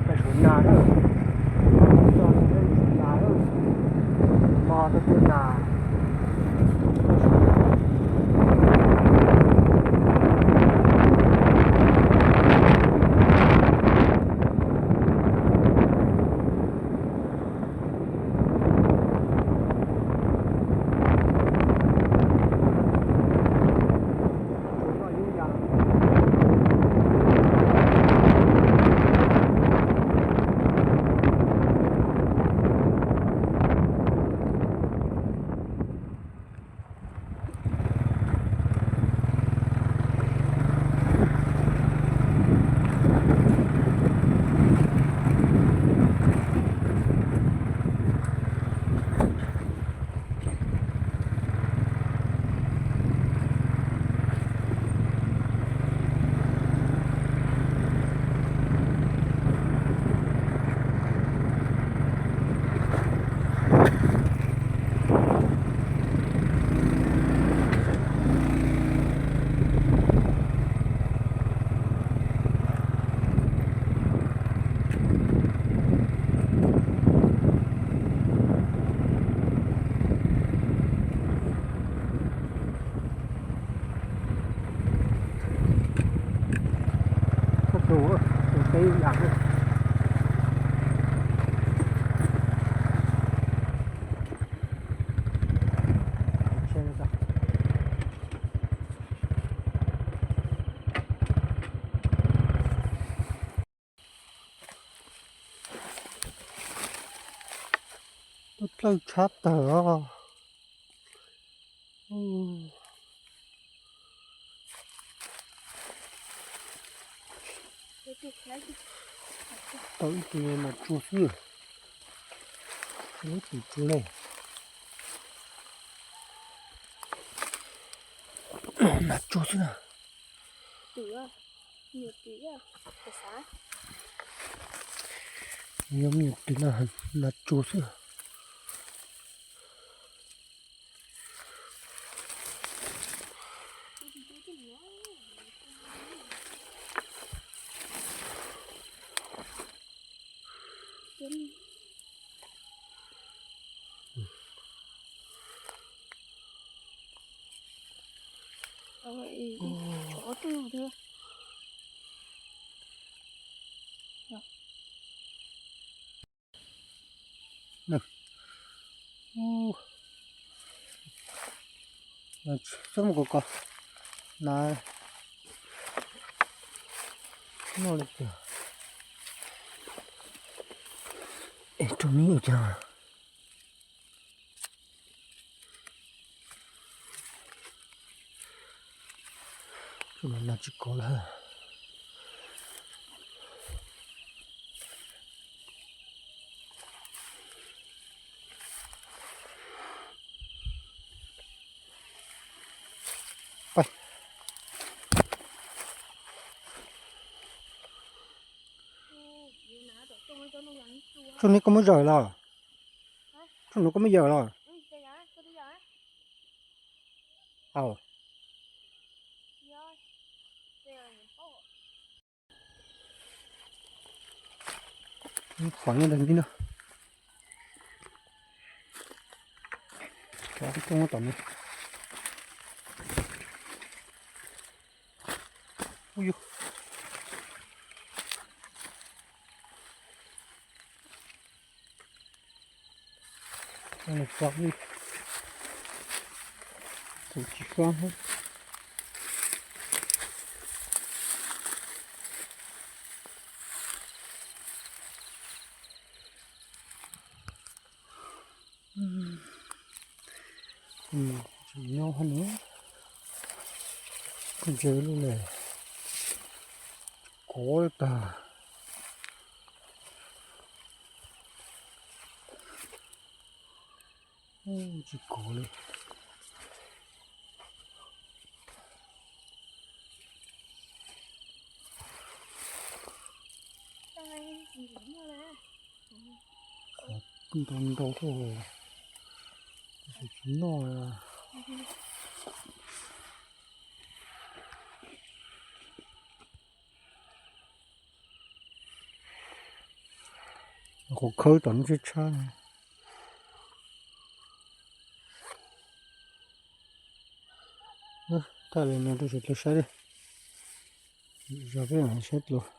Peb suav nas na, nas, mos rau tej nas. Tuaj dlawb tshab tawg os. Tau ib tug nas tsuag xwb, ib tug tsuag ne. Nas tsuag xwb na. Yog me nyuam twm no nas tsuag xwb. Txhob mus kov kov na. Noj li cas? Es rau neb ua cas? Nas tsis kov lawm. Tsob neb koj muab zawm los? Tsob neb koj muab zawm los? Au. Qhov nyob ntawm no. Cov tub tom no. Ub yus. Txav li, tus tsis xob thiab. Tsis nyob hov no, ntse lub ne, kov tag. Tsis kov li. Qhov ntau ntau tuaj, tsis noj. Qhov khawb tom no tshab tshab. Thaj li no rau saum dlawg saib li. Zog peb saib dlua.